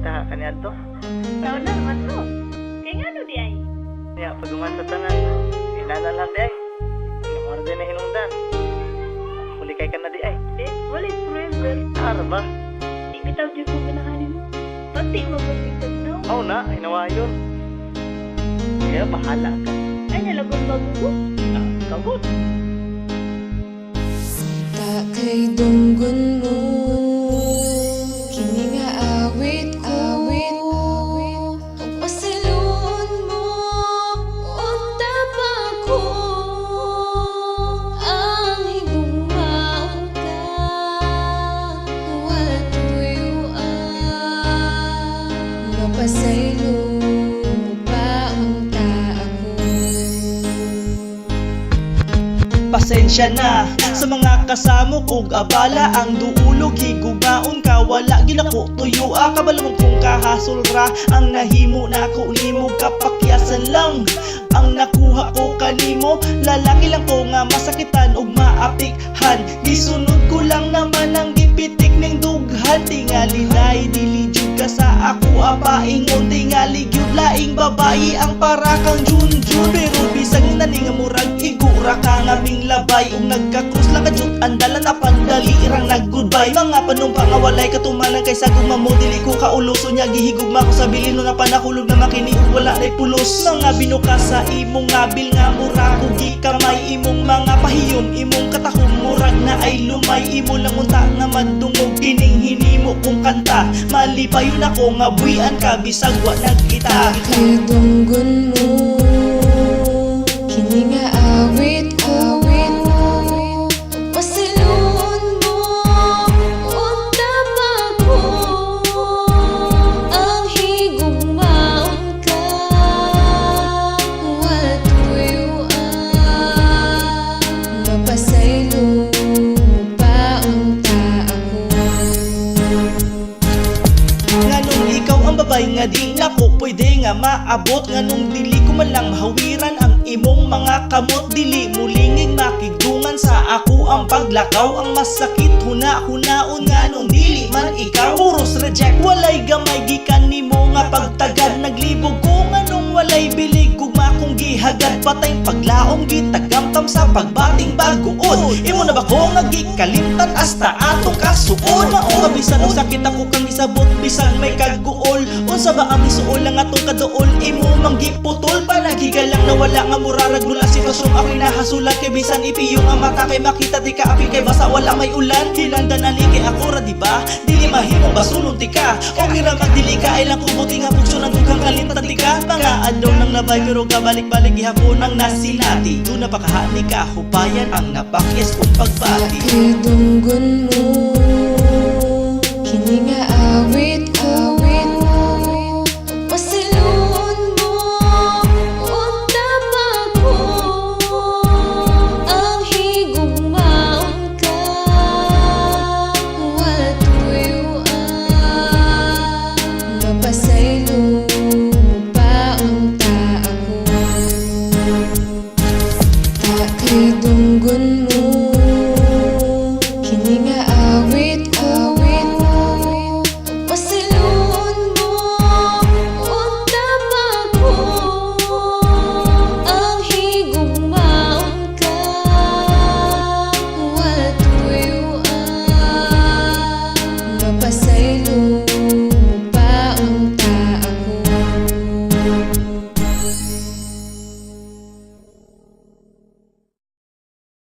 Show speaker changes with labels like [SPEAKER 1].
[SPEAKER 1] ta kaniadto.
[SPEAKER 2] Tao na naman to. Kay ngano diay?
[SPEAKER 1] Niya paghuman sa tanan, inana lahat di ay. Nga din na hinungdan. Mulikay ka na diay.
[SPEAKER 2] Di, wala forever.
[SPEAKER 1] Ara ba?
[SPEAKER 2] Di bitaw jud ko ganahan nimo. Pati mabulig tagnaw.
[SPEAKER 1] Aw na, hinawayon. Kaya bahala ka.
[SPEAKER 2] Ay nalagon bago ko.
[SPEAKER 1] Ah, kabot.
[SPEAKER 3] Ta kay dunggon mo, kini nga awit ko, ug pasilon mo unta pa ko ang higugmaon ka, wala tuyuan. Mapasaylo pa unta ako.
[SPEAKER 4] Pasensya na sa mga kasamok ug abala. Ang duulog higugaon ka, wala ginako tuyo. Kabalo mo kung kahasol ra ang nahimo nako nimo. Kapakyasan lang ang nakuha ko kanimo. Lalaki lang ko nga masakitan ug maapikhan. Gisunod ko lang naman ang gipitik ning dughan. Tingali day dili jud ka sa ako apaingon. Tingali gyud laing babayi ang para kang Junjun. Pero bisag nani nga murag igura ka nga labay, ug nagka-cross lang ka jud andala na pandali irang nag-goodbye. Mga panumpa nga walay katumanan kay sa gugma mo dili ko kauluso niya. Gihigugma ko sa bilin na panakulog na makini ug wala nay pulos. Mga binuka sa imong ngabil nga mura ko gikamay. Imong mga pahiyom, imong katahom, murag na ay lumay. Imo lang unta nga madungog kining hinimo kong kanta. Malipayon ako nga buhian ka bisag wa nagkita.
[SPEAKER 3] Kay dunggon mo, kini nga awit ko, ug pasilon mo unta pa ko ang higugmaon ka, wala tuyuan. Mapasaylo pa unta ako.
[SPEAKER 4] Nganong ikaw ang babay nga di nako pwede nga maabot? Nganong dili ko man lang mahawiran ang imong mga kamot? Dili mulingig makigdungan sa ako ang paglakaw. Ang masakit huna-hunaon, nganong dili man ikaw? Puros reject, walay gamay gikan nimo nga pagtagad. Naglibog ko nganong walay bilig, gugma kong gihagad. Patay paglaom, gitagamtam sa pagbating baguod. Imo na ba ko nga gikalimtan hasta atong kasuod? Mao nga bisan og sakit ako kang isabot, bisan may kaguol. Unsa ba ang isuol lang atong kaduol? Imo mang giputol. Panagiga lang na wala nga murarag nula. Sitwasyon ako'y nahasulan kay bisan ipiyong ang mata kay makita di ka apil kay basa wala may ulan. Hinandan ani kay ako ra, di ba? Dili mahimong basulon ti ka. Okay ra magdili ka ay lang kubuti nga pugso ng dughang kalimtan ti ka. Mga adlaw nang labay pero kabalik-balik gihapon ang nasinati. Doon na pakahani ka hupayan ang napakyas kong pagbati.
[SPEAKER 3] Kay dunggon mo.